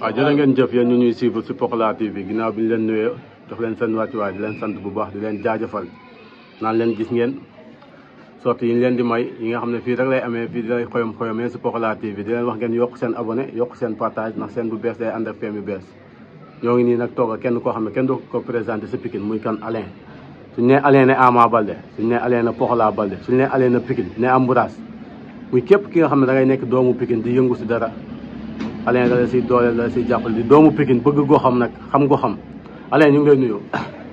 waaw jërë ngeen jëf yéen ñu ñuy suivre si Pokola TV ginnaaw bi ñu leen nuyee jox leen seen wàccuwaay di leen sant bu baax di leen jaajëfal naan leen gis ngeen sorti yi ñu leen di may yi nga xam ne fii rek lay amee fii di lay xoyom-xoyomee si Pokola TV di leen wax ngeen yokk seen abonné yokk seen partage ndax seen bu bees day ànd ak feem yu bees ñoo ngi nii nag toog ak kenn koo xam ne kenn du ko présenté si Pikine muy kan Alain suñu nee Alain ne Ama Baldé suñu nee Alain ne Pokola Baldé suñu nee Alain ne Pikine ne Ambouras muy képp ki nga xam ne da ngay nekk doomu Pikine di yëngu si dara Alain da la siy dooleel da la siy jàppale di doomu Pikine bëgg goo xam nag xam goo xam Alain ñu ngi lay nuyu.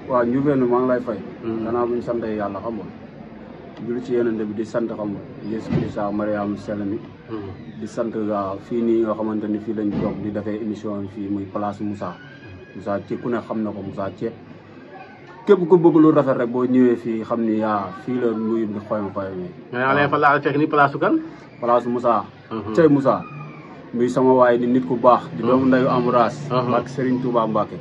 waaw ñu fenn maa ngi lay fay. gannaaw bu ñu sant yàlla xam nga. julli ci yeneen bi di sant xam nga Yeesu Kirista Mariam Selemi. di sant fii nii nga xamante ni fii lañ toog di defee émission fii muy place Moussa. Moussa ci ku ne xam na ko Moussa Thié. képp ku bëgg lu rafet rek boo ñëwee fii xam ni fii la nuyu di xoyam-xoyam yi. mais Alain fa laa fekk ni place su kan. place Moussa. Thié Moussa. muy sama waay di nit ku baax. di doomu ndeyu Ambouras. ak Serigne Touba Mbacke.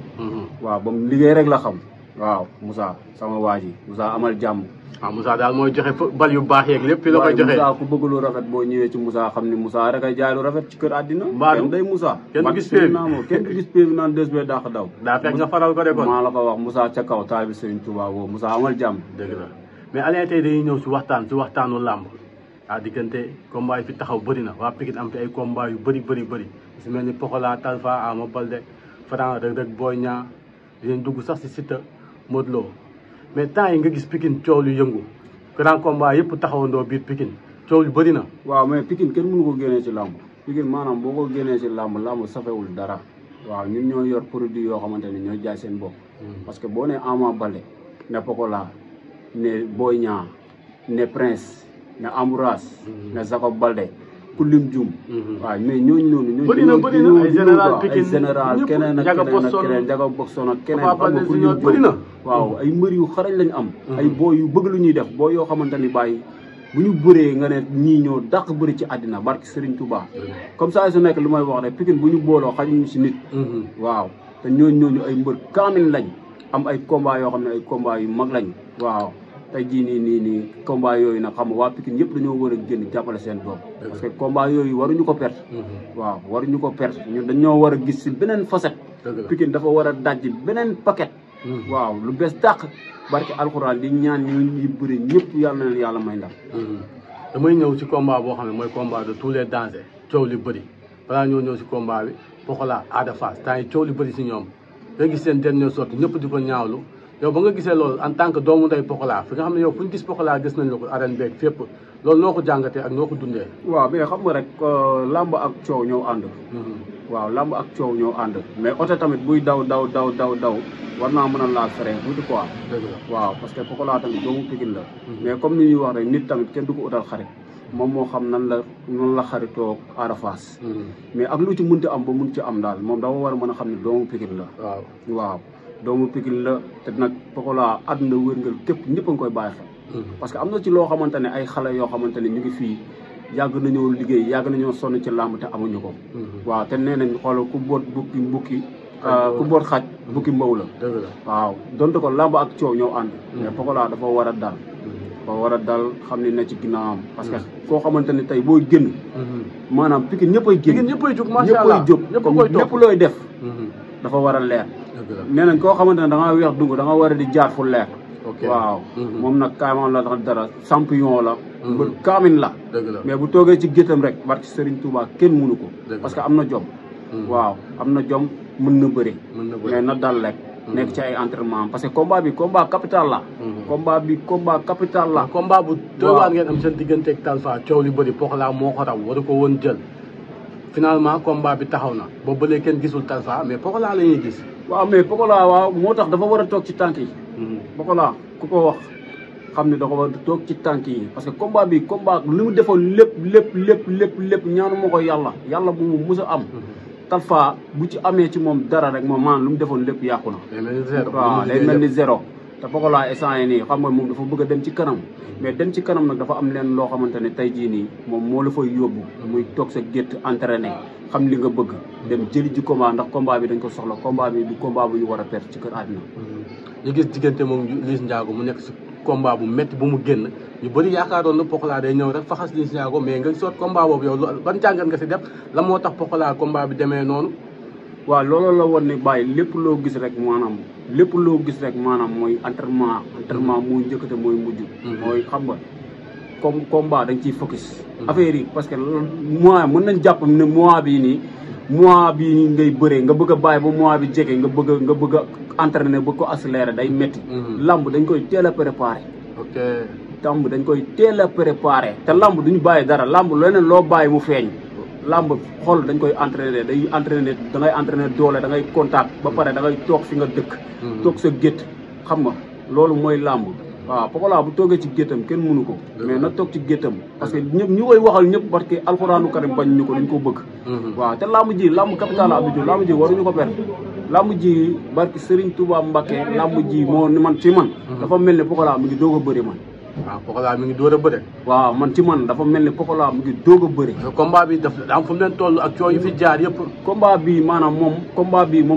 waaw ba mu liggéey rek la xam. waaw Moussa sama waa ji Moussa amal jàmm. waaw Moussa daal mooy joxe bal yu baax yeeg lépp fi la koy joxe. Moussa ku bëgg lu rafet boo ñëwee ci Moussa xam ni Moussa rek ay jaay lu rafet ci kër àddina. Mbadou kenn day Moussa. kenn du gis péebi kenn du gis péebi naan des bee dàq daw. daa fekk nga faral ko de kon. maa la ko wax Moussa ca kaw taalibi Serigne Touba woo Moussa amal jàmm. dëgg la mais Alain tey dañuy ñëw si waxtaanu làmb. diggante combat yi fi taxaw bëri na waa Pikine am fi ay combat yu bëri su mel ni Pokola Talfa Ama Baldé Franc Reug Reug Boy Niang dinañ dugg sax si Siteu Modou Lo mais temps yi nga gis Pikine coow lu yëngu grand combat yëpp taxawandoo biir Pikine coow lu bëri na. waaw mais Pikine kenn mënu ko génnee ci làmb Pikine maanaam boo ko génnee ci làmb safewul dara waaw ñun ñoo yor produit yoo xamante ne ñooy jaay seen bopp. parce que boo nee Ama Baldé ne Pokola ne Boy Niang ne Prince ne Ambouras ne Jacob Baldé ku lim jum waaw mais ñooñu noonu bëri na ay général Pikine ay général keneen ak keneen Jaga Bokson ak keneen xam nga ku lim jum waaw ay mbër yu xarañ lañ am ay booy yu bëgg lu ñuy def booy yoo xamante ni bàyyi bu ñu bëree nga ne ñii ñoo dàq bëri ci àddina barki Serigne Touba comme ça su nekk lu may wax rek Pikine bu ñu booloo xajuñu si nit waaw te ñooñu ay mbër kaamil lañ am ay combat yoo xam ne ay combat yu mag lañ waaw tey jii nii combat yooyu nag xam nga waa Pikine yëpp dañoo war a génn jàppale seen doom parce que combat yooyu waruñu ko perte waaw waruñu ko perte ñun dañoo war a gis si beneen facette Pikine dafa war a dajji beneen paquet waaw lu bees dàq barke alxuraan di ñaan ñu bëri ñëpp yàlla na leen yàlla may ndam damay ñëw si combat boo xam ne mooy combat de tous les dangers coow li bëri balaa ñoo ñëw si combat bi Pokola Ada Fass temps yi coow li bëri si ñoom nga gis seen dernier sortie ñëpp di ko ñaawlu yow ba nga gisee loolu en tant que doomu ndey Pokola fi nga xam ne yow fu ñu gis Pokola gis nañ la ko arène beeg fépp loolu noo ko jàngatee ak noo ko dundee. waaw mais xam nga rek làmb ak coow ñoo ànd. waaw làmb ak coow ñoo ànd mais oto tamit buy daw war naa mën a laal frein tuuti quoi. waaw parce que Pokola tamit doomu Pikine la. mais comme ni ñuy wax rek nit tamit kenn du ko utal xarit moom moo xam nan la xaritoo Ada Fass mais ak lu ci mënti am ba mun ci am daal moom dafa war a mën a xam ne doomu Pikine la. waaw. doomu Pikine la te nag Pokola àdduna wërngal képp ñëpp a ngi koy bàyyi xel parce que am na ci loo xamante ne ay xale yoo xamante ne ñu ngi fii yàgg nañoo liggéey yàgg nañoo sonn ci làmb te amuñu ko waaw te nee nañ xoolal ku boot bukki ku boot xaj bukki mbaw la waaw donte ko làmb ak coow ñoo ànd mais Pokola dafa war a dal xam ne na ci ginnaawam parce que koo xamante ne tey booy génn maanaam Pikine ñëppay génn ñëppay jóg macha Allah ñëppay jóg lépp looy def dafa war a leer nee nañ koo xamante ne da ngaa weex dung da nga war a di jaar fu leer waaw moom nag kaaman la dara champion la mbër kaamin la mais bu toogee ci géttam rek barki Serigne Touba kenn mënu ko parce que am na jom waaw am na jom mën na bëri mais na dal rek nekk ci ay entraînement parce que combat bi combat capital la combat capital la combat bu doy ngeen am seen diggante ak Talfa coow li bëri Pokola moo ko raw waru ko woon jël finalement combat bi taxaw na boobu ba léegi kenn gisul Talfa mais Pokola la ñuy gis waaw mais Pokola waaw moo tax dafa war a toog ci tànk yi Pokola ku ko wax xam ne dafa war a toog ci tànk yi parce que combat bi combat li mu defoon lépp ñaanu ma ko yàlla bu mu mus a am Talfa bu ci amee ci moom dara rek moom maanaam lu mu defoon lépp yàqu na waaw day mel ni zéro te Pokola instant yi nii xam nga moom dafa bëgg a dem ci kanam mais dem ci kanam nag dafa am leen loo xamante ne tey jii nii moom moo la fay yóbbu muy toog sa gétt entraîné xam li nga bëgg dem jëli ji combat ndax combat bi dañ ko soxla combat bi du combat bu ñu war a perte ci kër àddina ñu gis diggante moom Liss Ndiago mu nekk si combat bu métti bu mu génn ñu bëri yaakaaroon na Pokola day ñëw rek faxas Liss Ndiago mais nga soot combat boobu yow ban jàngat nga si def la moo tax Pokola combat bi demee noonu waaw loolu la woon ne bàyyi lépp loo gis rek maanaam mooy entraînement mooy njëkkate mooy mujj. mooy xam nga comme combat dañ ciy focus. affaire yi parce que mois mën nañ jàpp ne mois bii nii ngay bëree nga bëgg a bàyyi ba mois bi jege nga bëgg a entraîner bëgg ko accélérer day metti lamb dañ koy teel a préparer. ok lamb dañ koy teel a préparer te lamb duñu bàyyi dara lamb leneen loo bàyyi mu feeñ. lamb xol dañ koy entraîner da ngay entraîner doole da ngay contact ba pare da ngay toog fi nga dëkk. toog sa gétt xam nga loolu mooy lamb. waaw Pokola bu toogee ci géttam kenn mënu ko. mais na toog ci géttam parce que ñëpp ñu koy waxal ñëpp parce que alxuraanu karim bañ ñu ko dañ ko bëgg. waaw te lamb ji lamb capital Abdou Diouf lamb ji waruñu ko perdre. lamb ji barki Serigne Touba Mbacké lamb ji moo ni man ci man. dafa mel ni Pokola mi ngi doog a bëri man. waaw Pokola mi ngi door a bëre. waaw man ci man dafa mel ni Pokola mi ngi doog a bëri. combat bi daf am fu mu leen toll ak coow yu fi jaar yëpp. combat bi maanaam moom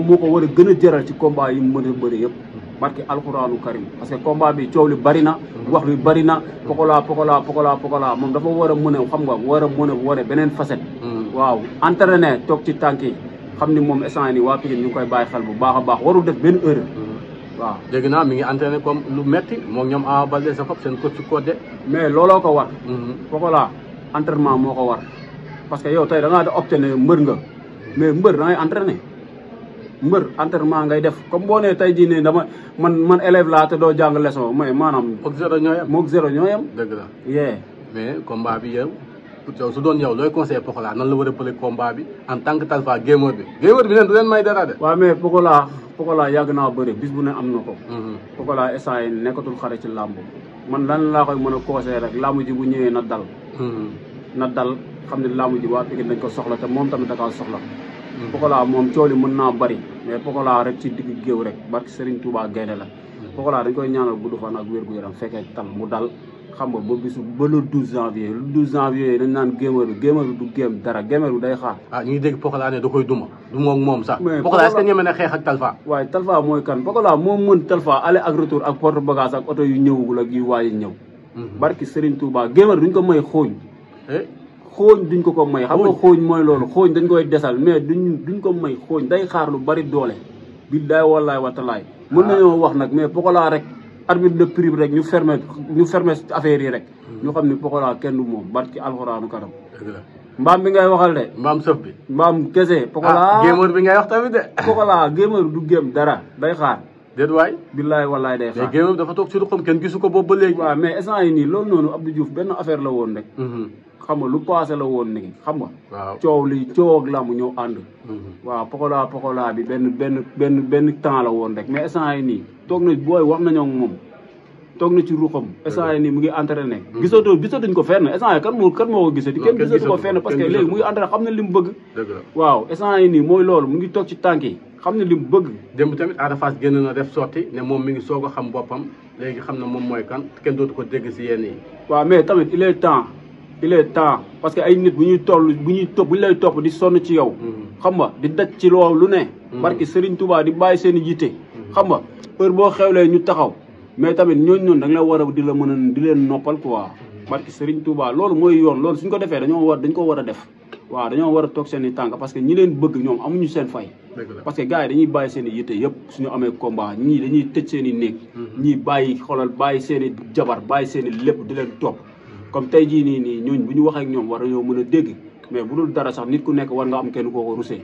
moo ko war a gën a jëral ci combat yi mu mën a bëri yëpp. barki alxuraanu karim parce que combat bi coow li bari na. wax bi bari na. Pokola moom dafa war a mën a xam nga war a mën a wane beneen facette. waaw entraîné toog ci tànk yi xam ni moom instant nii waa Pikine ñu ngi koy bàyyi xel bu baax a baax warul def benn erreur. waaw dégg naa mi ngi entraîné comme lu metti moom ñoom Ama Baldé sa fop seen coach Codé. mais looloo ko war. Pokola entraînement moo ko war parce que yow tey da ngaa da opté ne mbër nga mais mbër da ngay entraîné. mbër entraînement ngay def comme boo nee tey jii ne man élève laa te doo jàng leçon mais maanaam. moog zéro ñooyam dëgg la yee. mais combat bi yow su doon yow looy conseillé Pokola nan la war a bële combat bi en tant que Talfa gamer bi leen du leen may dara de. waaw mais Pokola yàgg naa bëre bis bu ne am na ko. Pokola instant yi nekkatul xare ci làmb man lan laa koy mën a conseillé rek làmb ji bu ñëwee na dal. na dal xam ne làmb ji waa Pikine dañ ko soxla te moom tamit da kaa soxla. Pokola moom coow li mën naa bari mais Pokola rek ci digg géew rek barki Serigne Touba gaynde la. Pokola dañ koy ñaanal gudd fan ak wér-gu-yaram fekkee tal mu dal xam nga ba le 12 janvier le 12 janvier dañ naan gamer bi du géem dara gamer bi day xaar. ñu ngi dégg Pokola ne da koy duma du moom sax. mais Pokola est-ce que ñeme na xeex ak Talfa. waaye Talfa mooy kan Pokola moom mën Talfa aller ak retour ak porte bagage ak oto yu ñëwagul ak yu waaye ñëw. barki Serigne Touba gamer duñ ko may xooñ. xooñ duñ ko may xam nga xooñ mooy loolu xooñ dañ koy desal mais duñ ko may xooñ day xaar lu bari doole billaay wallaay watalaay mën nañoo wax nag mais Pokola rek arbitre de prix rek ñu fermé affaire yi rek ñu xam ni Pokola kenn du moom barki alxuraanu karam mbaam bi ngay waxal de mbaam sëf bi mbaam kese Pokola gamer bi ngay wax tamit de Pokola gamer du géem dara day xaar déet waay billaay wallaay day xaar mais gamer dafa toog ci lu xam kenn gisu ko boobu ba léegi waaw mais instant yi nii loolu noonu Abdou Diouf benn affaire la woon rek xam nga lu passé la woon ni xam nga coow ak lamb ñëw ànd waaw Pokola bi benn temps la woon rek mais instant yi nii toog na booy wax nañoo moom toog na ci ruuxam instant yi nii mu ngi entraîné gisatuñ ko fenn instant yi kan moo ko gisati kenn gisatu ko fenn parce que léegi mu ngi entraîné xam na li mu bëgg waaw instant yi nii mooy loolu mu ngi toog ci tànk yi xam na li mu bëgg démb tamit Ada Fass génn na def sorti ne moom mi ngi soog a xam boppam léegi xam na moom mooy kan kenn dootu ko dégg si yenn yi waaw mais tamit il est temps parce que ay nit bu ñuy lay topp di sonn ci yow xam nga di daj ci loolu lu ne barki Serigne Touba di bàyyi seen i yitte xam nga heure boo xewlee ñu taxaw mais tamit ñooñu noonu da nga la war a di leen noppal quoi barki Serigne Touba loolu mooy yoon loolu suñ ko defee dañ ko war a def waaw dañoo war a toog seen i tànk parce que ñi leen bëgg ñoom amuñu seen fay parce que gars yi dañuy bàyyi seen i yitte yëpp suñu amee combat ñii dañuy tëj seen i néeg ñii bàyyi seen i jabar bàyyi seen i lépp di leen topp comme tey jii nii ñooñ bu ñu waxee ak ñoom war nañoo mën a dégg mais bu dul dara sax nit ku nekk war nga am kenn koo ko rusee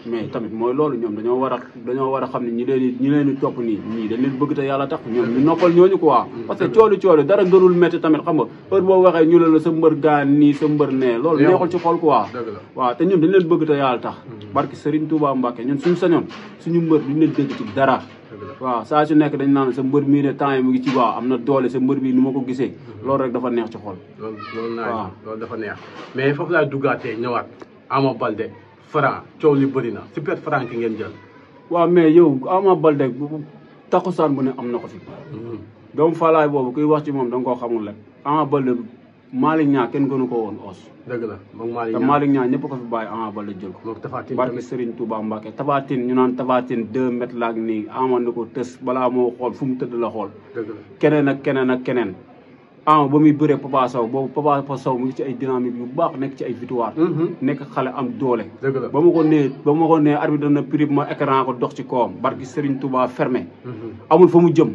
mais tamit mooy loolu ñoom dañoo war a xam ne ñi leen di topp nii ñii dañ leen bëgg te yàlla tax ñoom ñu noppal ñooñu quoi parce que cooli dara gënul métti tamit xam nga heure boo waxee ñu la sa mbër gaan nii sa mbër nee loolu neexul ci xol quoi waaw te ñun dañ leen bëgg te yàlla tax barki Serigne Touba Mbacké ñun suñu sañoon suñu mbër duñ leen dégg ci dara waaw saa su nekk dañ naan sa mbër mii ne temps yi mu ngi ci waaw am na doole sa mbër bi ni ma ko gisee loolu rek dafa neex ci xol loolu dafa neex mais foofu laay duggaatee ñëwaat Ama Baldé Franc coow li bëri na super Franc ki ngeen jël waaw mais yow Ama Baldé taxusaan bu ne am na ko fi doomu faalaay boobu kuy wax ci moom da nga koo xamul rek Ama Baldé Malick Niang kenn gënu ko woon os dëgg la moom te Malick Niang ñëpp ko fi bàyyi Ama Baldé jël ko barki Serigne Touba Mbacké Tapha Tine ñu naan Tapha Tine 2 mètres laak nii Ama na ko tës balaa moo xool fu mu tëdd la xool keneen ak keneen Ama ba muy bëree Papa Sow boobu Papa Sow mu ngi ci ay dynamique yu baax nekk ci ay victoire. nekk xale am doole. ba ma ko nee arbitre na prix ma écran ko dox ci kawam barki Serigne Touba fermé. amul fa mu jëm.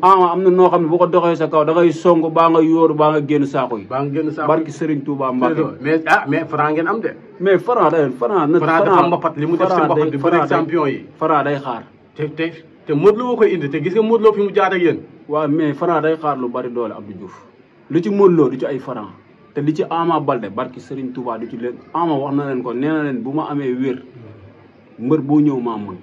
Ama am na noo xam ne boo ko doxee sa kaw da ngay song baa nga yóoru baa nga génn saako yi. barki Serigne Touba Mbacke. mais Franc ngeen am de. mais Franc dafa mbapat li mu def si mbapat di bëri champion yi. Franc day xaar. te Modou Lo koy indi te gis nga Modou Lo fi mu jaar ak yéen. waaw mais Franc day xaar lu bari doole Abdou Diouf lu ci Modou Lo du ci ay Franc te li ci Ama Baldé barki Serigne Touba du ci leen Ama wax na leen ko nee na leen bu ma amee wér mbër boo ñëw maa mën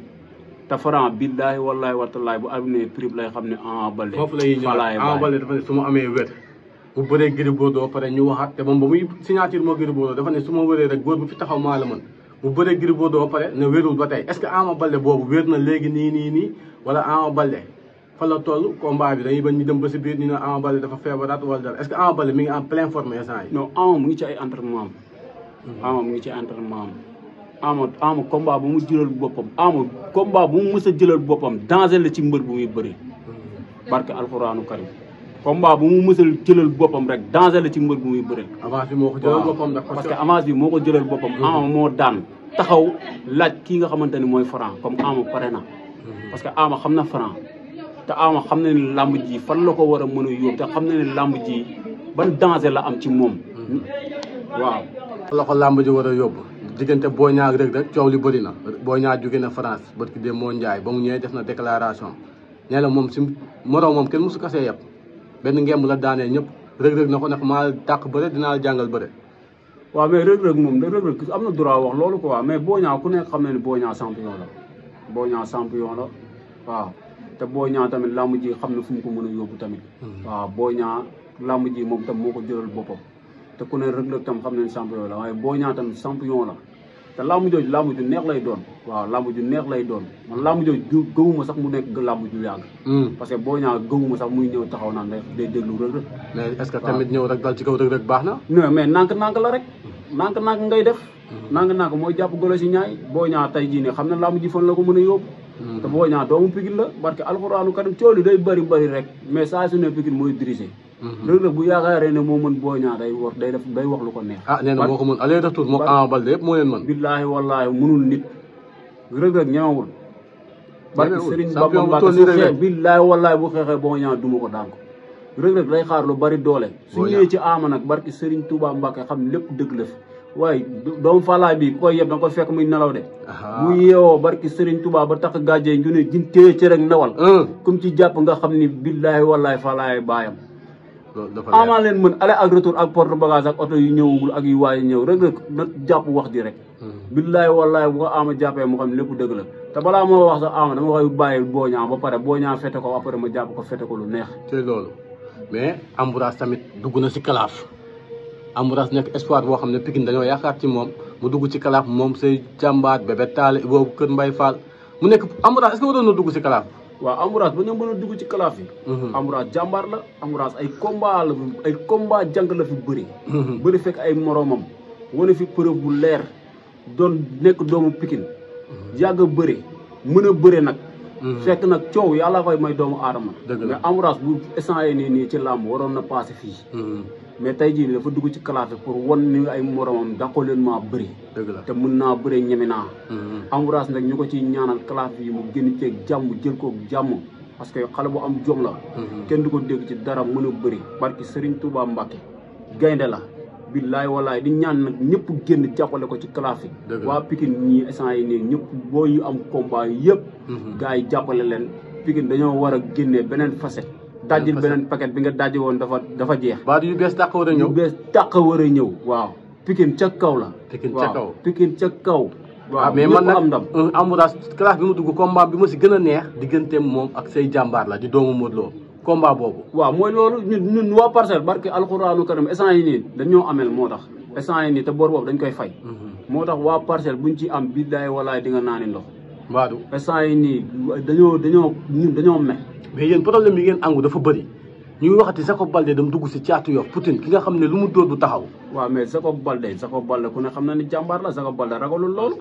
te Franc billaahi wallaahi watalaay bu amee prix lay xam ne Ama Baldé foofu lay ñëw Ama Baldé dafa ne su ma amee wér bu bëree Gris Bordeaux pare ñu waxaat te moom ba muy signature moo Gris Bordeaux dafa ne su ma wéree rek góor bu fi taxaw maa la mën bu bëree Gris Bordeaux pare ne wérul ba tey est-ce que Ama Baldé boobu wér na léegi nii wala Ama Baldé fa la toll combat bi dañuy bañ ñu dem ba si biir ñu ne Ama Baldé dafa feebaraat wala dara est-ce que Ama Baldé mi ngi en pleine forme instant yi. non Ama mu ngi ci ay entraînement Ama mu ngi ci entraînement Ama combat bu mu jëlal boppam Ama combat bu mu mës a jëlal boppam danger la ci mbër bu muy bëri. barke alxuraanu karim combat bu mu mës a jëlal boppam rek danger la ci mbër bu muy bëri. avance bi moo ko jëlal boppam nag parce que avance bi moo ko jëlal boppam. Ama moo daan taxaw laaj kii nga xamante ni mooy Franc comme Ama pare na. parce que Ama xam na Franc. te Ama xam na ni làmb ji fan la ko war a mën a yóbbu te xam na ni làmb ji ban danger la am ci moom. waaw. la ko làmb ji war a yóbbu diggante Boy Niang Reug Reug coow li bëri na Boy Niang jóge na France barki dem moo Njaay ba mu ñëwee def na déclaration nee la moom si moroom moom kenn mosu kasee yëpp benn ngemb la daanee ñëpp Reug Reug na ko nag maa dàq bëre dinaa la jàngal bëre. waaw mais Reug Reug moom Reug Reug am na droit wax loolu quoi mais Boy Niang ku nekk xam na ni Boy Niang champion la Boy Niang champion la waaw. te Boy Niang tamit làmb ji xam na fu mu ko mën a yóbbu tamit. waaw Boy Niang làmb ji moom tam moo ko jëlal boppam. te ku ne Reug Reug tam xam nañ champion la waaye Boy Niang tamit champion la te làmb jooju làmb ju neex lay doon. waaw làmb ju neex lay doon man làmb jooju gëwuma sax mu nekk làmb ju yàgg. parce que Boy Niang gëwuma sax muy ñëw taxaw naan day déglu Reug Reug. mais est-ce que tamit ñëw rek dal ci kaw Reug Reug baax na. non mais nànk-nànk la rek. nànk-nànk ngay def. nànk-nànk mooy jàpp golo si ñaay Boy Niang tey jii ne xam na làmb ji fan la ko mën a yóbbu. te Boy Niang doomu Pikine la barke alxuraanu karim coow li day bëri rek mais saa su ne Pikine mooy dirigé. Reug Reug bu yaakaaree ne moo mën Boy Niang day wax lu ko neex. nee na moo ko mën aller retour moo Ama Baldé yëpp moo leen mën. billaahi wallaahi mënul nit Reug Reug ñemewul. barke Serigne Bamba Mbacke su xeex billaahi wallaahi bu xeexee Boy Niang duma ko daan ko. Reug Reug lay xaar lu bari doole. su ñëwee ci Ama nag barke Serigne Touba Mbacke xam lépp dëgg la fi. waaye doomu Falaay bi ku koy yeb da nga ko fekk muy nelaw de. bu yeewoo barki Serigne Touba ba tax gàjjee ñu ne jin téye ci rek ndawal. comme ci jàpp nga xam ni billaahi wallaahi Falaay baayam. Ama leen mën aller ak retour ak porte bagage ak oto yu ñëwagul ak yu waaye ñëw Reug Reug na jàpp wax ji rek. billaahi wallaahi bu ko Ama jàppee mu xam lépp dëgg la te balaa moo wax sax Ama dama koy bàyyi Boy Niang ba pare Boy Niang fete ko après ma jàpp ko fete ko lu neex. te loolu mais Ambroise tamit dugg na si kalaaf. Ambroise nekk espoir boo xam ne Pikine dañoo yaakaar ci moom mu dugg ci kalaaf moom say jàmbaat bébé taale boobu kër Mbay Fall mu nekk Ambroise est-ce que waroon na dugg ci kalaaf. waaw Ambroise ba ñu mën a dugg ci kalaaf yi. Ambroise jàmbaar la Ambroise ay combat jàng la fi bëri. bëri fekk ay moromam wane fi preuve bu leer doon nekk doomu Pikine yàgg a bëri mën a bëri nag. fekk nag coow yàlla koy may doomu aadama. mais Ambroise bu essayé nii ci làmb waroon na passé fii. mais tey jii dafa dugg ci kalaaf pour wan ni ay moromam dàqoo leen maa bëri. dëgg la te mën naa bëri ñeme naa. Ambroise nag ñu ko ciy ñaanal kalaaf yi mu génn ceeg jàmm jël ko jàmm parce que xale bu am jom la. kenn du ko dégg ci dara mën a bëri barki Serigne Touba Mbacke gaynde la. billaay walaay di ñaan nag ñëpp génn jàppale ko ci kalaaf yi. waa Pikine ñii instant yi nii ñëpp boo yu am combat yi yëpp. gars yi jàppale leen Pikine dañoo war a génnee beneen facette. dajjil beneen paquet bi nga dajji woon dafa jeex. baat yu bees tàq war a ñëw yu bees tàq war a ñëw. waaw Pikine ca kaw la. Pikine ca kaw Pikine ca kaw. waaw mais man nag Ambroise classe bi mu dugg combat bi ma si gën a neex digganteem moom ak say jàmbaar la di doomu Modou Lo combat boobu. waaw mooy loolu ñun waa Parcelles barke alxuraanu karim instant yi nii dañoo amel moo tax instant yi nii te boor boobu dañ koy fay. moo tax waa Parcelles buñ ci am billaay walaay di nga naani ndox. Mbadou instant yi nii dañoo mel. mais yéen problème yi ngeen angu dafa bëri ñu ngi waxati Jacob Baldé dam dugg si caatu Yoff Poutine ki nga xam ne lu mu dóor du taxaw. waaw mais Jacob Baldé ku ne xam na ni jàmbaar la Jacob Baldé ragalul loolu.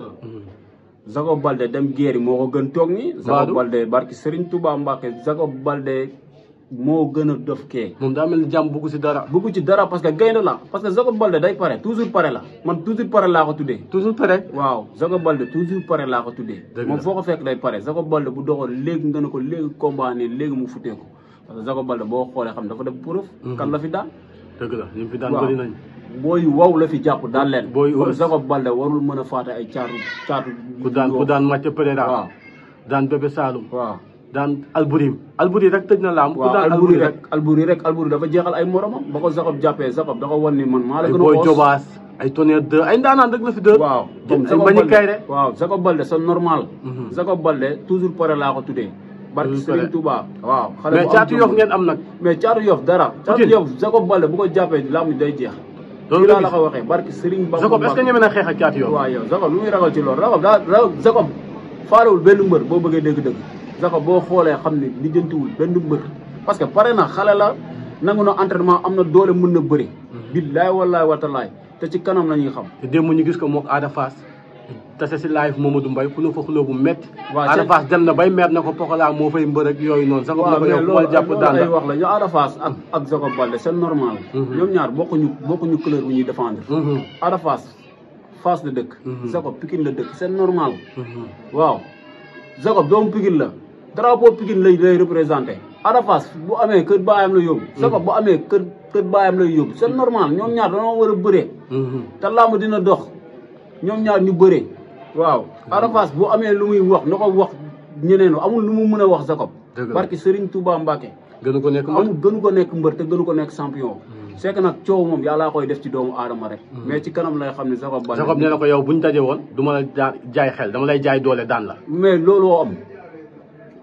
Jacob Baldé dem guerre moo ko gën toog nii. Jacob Baldé barki Serigne Touba Mbacke Jacob Baldé moo gën a dof kee. moom daa mel ni jàmm bugg si dara. bugg ci dara parce que gaynde la parce que Jacob Baldé day pare toujours pare la man toujours pare laa ko tuddee. toujours pare. waaw Jacob Baldé toujours pare laa ko tuddee. moom foo ko fekk day pare Jacob Baldé bu doxoon léegi nga ne ko léegi combat ne léegi mu futee ko parce que Jacob Baldé boo xoolee xam dafa def preuve. kan la fi daan. dëgg la ñu fi daan bëri nañ. booy wow la fi jàpp daan leen. booy Jacob Baldé warul mën a faate ay caatu. ku daan Mathieu Pereira. waaw daan Bébé Saloum. waaw daan Alboury rek tëj na laam. ku daan Alboury rek dafa jeexal ay moromam ba ko Jacob jàppee Jacob da ko wan ni man maa la gën a Boy Jobaas ay Tonnerre 2 ay ndaanaan rek la fi dër. waaw Jacob Baldé c'est normal. Jacob Baldé toujours pare laa ko tuddee. barki Serigne Touba waaw. xale mais caatu yof ngeen am nag. mais caatu yof dara. caatu yof Jacob Baldé bu ko jàppee laam day jeex. loolu la ko waxee barki Serigne Bamba. Jacob est-ce que ñeme na xeex ak caatu yof. waaw yow Jacob lu muy ragal ci loolu Jacob faalewul benn mbër boo bëggee dégg-dëgg Jacob boo xoolee xam ne lijjantiwul benn mbër parce que pare na xale la nangu na entraînement am na doole mën na bëri. billaay wallaay watalaay te ci kanam la ñuy xam. te démb ñu gis ko moog Ada Fass tase si live Mamadou Mbaye ku nu fa xuloo bu métti. waaw Ada Fass dem na bay meer na ko Pokola moo fay mbër ak yooyu noonu. Jacob na ko yow wala jàpp daan la ay wax la ñu Ada Fass ak Jacob Baldé c'est normal. ñoom ñaar bokkuñu couleur bu ñuy défendre. Ada Fass la dëkk. Jacob Pikine la dëkk c'est normal. waaw Jacob doomu Pikine la drapeau Pikine lay représenté. Ada Fass bu amee kër baayam la yóbbu. Jacob bu amee kër baayam lay yóbbu c'est normal ñoom ñaar dañoo war a bëree. te làmb dina dox ñoom ñaar ñu bëree. waaw Ada Fass bu amee lu muy wax na ko wax ñeneen amul lu mu mën a wax Jacob. dëgg la barki Serigne Touba Mbacké. gënu ko nekk mbër amul gënu ko nekk mbër te gënu ko nekk champion. c'est que nag coow moom yàllaa koy def ci doomu aadama rek. mais ci kanam lay xam ne Jacob Baldé. Jacob nee na ko yow bu ñu daje woon du ma la jaay xel dama lay jaay doole daan la. mais looloo am.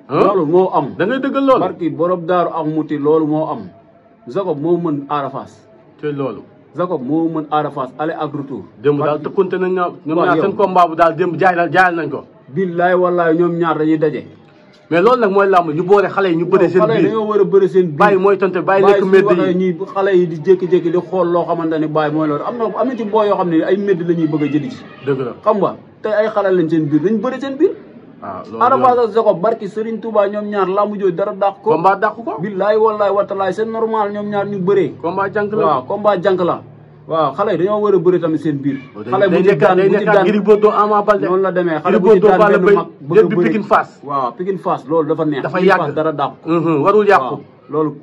loolu moo am. da ngay dëggal loolu. barki borom daaru ak muti loolu moo am. Jacob moo mën Ada Fass. te loolu. Jacob moo mën Ada Fass aller ak retour. démb daal tëkkunte nañ ñoom ñaar seen combat bu daal démb jaayal nañ ko. billaay wallaay ñoom ñaar dañuy daje. mais loolu nag mooy làmb ñu boole xale yi ñu bëre seen biir. xale yi dañoo war a bëre seen biir. bàyyi mooy tonte bàyyi lekk médd yi ñuy xale yi di jékki-jékki di xool loo xamante ne bàyyi mooy loolu am na ci boo yoo xam ne ay médd la ñuy bëgg a jëli ci. dëgg la xam nga tey ay xale lañ seen biir dañ bëre seen biir. waaw Ada Fass ak Jacob barki Serigne Touba ñoom ñaar làmb jooju dara dàq ko. combat dàq ko. billaay wallaay watalaay c'est normal ñoom ñaar ñu bëree. combat jànk la waaw combat jànk la. waaw xale yi dañoo war a bëri tamit seen biir. xale bu ci daan bu ci daan Gris Bordeaux Ama Baldé noonu la demee xale bu ci daan benn mag bëgg a bëri Pikine Fass. waaw Pikine Fass loolu dafa neex. dafa yàgg dara dàq ko. warul yàqu.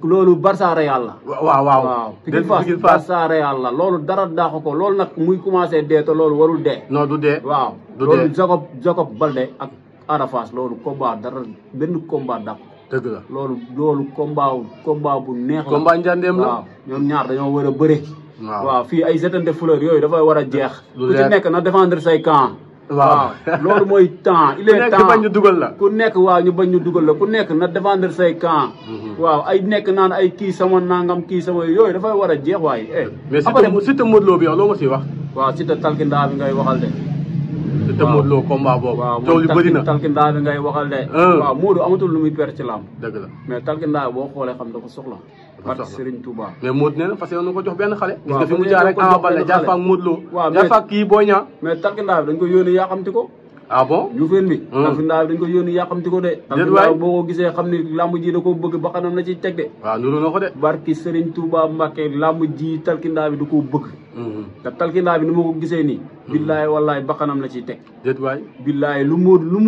loolu Barça Real la. waaw Pikine Fass Barça Real la loolu dara dàq ko loolu nag muy commencé dee te loolu warul dee. non du dee. waaw loolu Jacob Baldé ak Ada Fass loolu combat dara benn combat dàq ko. dëgg la loolu combat bu neex la. combat njàndeem la. waaw ñoom ñaar dañoo war a bëre. waaw fii ay jetante fleur yooyu dafay war a jeex. ku ci nekk na défendre say camp. waaw loolu mooy temps il est temps ku nekk bañ ñu dugal la. ku nekk waaw ñu bañ ñu dugal la ku nekk na défendre say camp. waaw ay nekk naan ay kii sama nangam kii sama yooyu dafay war a jeex waaye. mais Siteu Modou Lo bi yow loo ma siy wax. waaw Siteu talkindaa bi ngay waxal de. Siteu Modou Lo combat boobu. waaw coow li bëri na talkindaa bi ngay waxal de. waaw Modou amatul lu muy perte ci làmb. dëgg la mais talkindaa boo xoolee xam da ko soxla. barke Serigne Touba. mais Modou nee na fas yéene ko jox benn xale. gis nga fi mu jaar rek Ama Baldé jaar fa ak Modou Lo. waaw jaar fa ak kii Boy Niang. mais talkindaa bi dañ ko yónni yàqamti ko. ah bon ñu fen bi talkindaa bi dañ ko yónni yàqamti ko de. talkindaa boo ko gisee xam ni làmb ji da ko bëgg ba xanam na ci teg de. waaw nuru na ko de. barke Serigne Touba Mbacké làmb ji talkindaa bi da koo bëgg. te talkindaa bi ni ma ko gisee nii. billaay wallaay ba xanam la ciy teg. déet waay. billaay lu Modou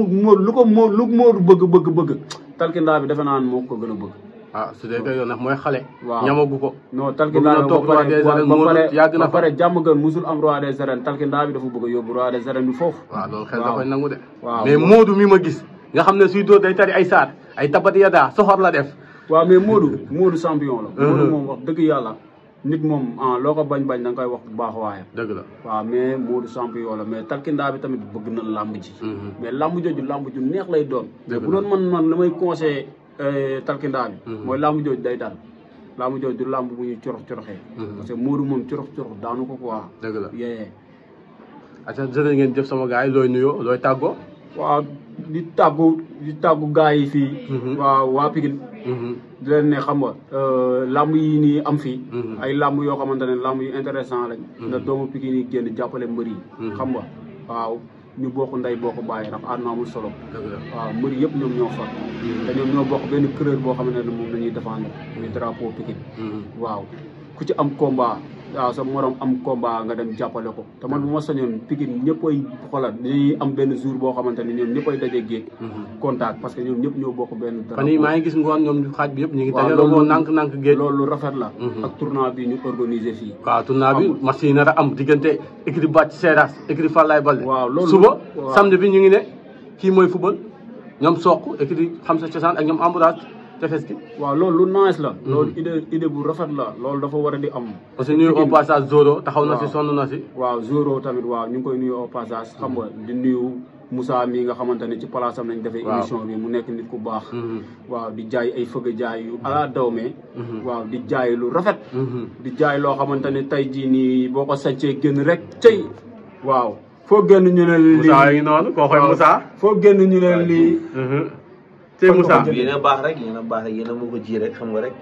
bëgg. talkindaa bi defe naa moo ko gën a bëgg. ah su dee kay yow nag mooy xale. waaw ñamagu ko. non talkindaa bi ba pare jàmm gën musul am roi des arènes talkindaa bi dafa bëgg a yóbbu roi des arènes bi foofu. waaw loolu xel da koy nangu de. waaw mais Modou mi ma gis nga xam ne suy dóor day tari ay saar ay tabat yadaa soxor la def. waaw mais Modou champion la. Modou moom wax dëgg yàlla nit moom loo ko bañ da nga koy wax bu baax waayam. dëgg la waaw mais Modou champion la mais talkindaa bi tamit bëgg na làmb ji. mais làmb jooju làmb ju neex lay doon. bu doon man la may conseillé talkindaa bi mooy làmb jooju day dal làmb jooju du làmb bu ñuy coroxee parce que Modou moom corox daanu ko quoi. dëgg la yee. acca jërë ngeen jëf sama gars yi looy nuyoo looy tàggoo. waaw di tàggu gars yi fii. waaw waa Pikine. di leen ne xam nga làmb yi nii am fii. ay làmb yoo xamante ne làmb yu intéressant lañ. na doomu Pikine yi génn jàppale mbër yi. xam nga waaw ñu bokk ndey bokk bàyyi ndax àdduna amul solo waaw mbër yëpp ñoom ñoo far te ñoom ñoo bokk benn kuréel boo xam ne moom la ñuy défendre muy drapeau Pikine waaw ku ci am combat waaw sa morom am combat nga dem jàppale ko te man bu ma sañoon Pikine ñëppay xoolal dañuy am benn jour boo xamante ne ñoom ñëppay daje géej contact parce que ñoom ñëpp ñoo bokk benn fan yii maa ngi gis ngoon ñoom xaaj bi yëpp ñu ngi dajaloo woon nànk géej loolu lu rafet la ak tournoi bi ñu organisé fii waaw tournoi bi match yi nar a am diggante écurie Bathie Seras écurie Fallaye Baldé waaw loolu suba samedi bi ñu ngi ne kii mooy football ñoom soq écurie xam sa cosaan ak ñoom Ambourage tefes gi waaw loolu lu nice la loolu idée bu rafet la loolu dafa war a di am parce que nuyu au passage Zoro taxaw na si sonn na si waaw Zoro tamit waaw ñu ngi koy nuyu au passage xam nga di nuyu Moussa mii nga xamante ne ci place am lañ defee émission bi mu nekk nit ku baax waaw di jaay ay fëgg jaay yu ala dawme waaw di jaay lu rafet di jaay loo xamante ne tey jii nii boo ko saccee génn rek tey waaw foo génn ñu ne lii Moussa ngi noonu koo koy Moussa foo génn ñu ne lii tey Moussa yéen a baax rek yéen a baax rek yéen a ma ko ji rek xam nga rek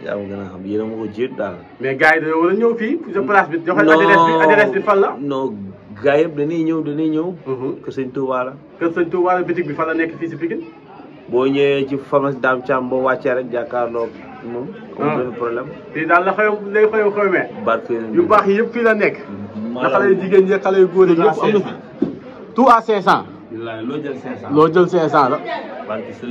yaa ma gën a xam yéen a ma ko ji daal mais gars yi dañoo war a ñëw fii sa place bi joxe adresse bi fan la non gars yëpp dañuy ñëw kër sëñ Touba la kër sëñ Touba la bitig bi fan la nekk fii si Pikine boo ñëwee ci pharmacie Dame Thiam boo wàccee rek jàkkaarloo moom amul benn problème fii daal la lay xewee barke yu baax yi yëpp fii la nekk na xale yu jigéen ñi xale yu góor yi yëpp am na fi tout à 500 loo jël 500 loo jël 500 la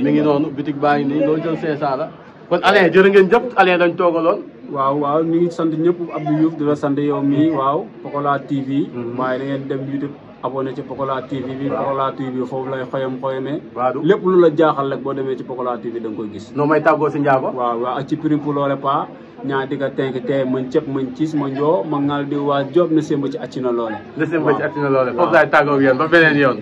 mi ngi noonu bitig baa ngi nii loo jël 500 la kon Alain jërë ngeen jëf Alain dañ toogaloon waaw ñu ngi sant ñëpp Abdou Diouf di la sant yow mii waaw Pokola TV waaye da ngeen dem YouTube abonné ci Pokola TV bi Pokola TV foofu lay xoyamee lépp lu la jaaxal rek boo demee ci Pokola TV da nga koy gis noo may tàggoo si njaago waaw ak ci prix pour loole pa ñaa diga tenk te man cëpp man ciis ma njoo ma ngal di waa job na semba ci accina loole foofu laay tàggoo ak yéen ba beneen yoon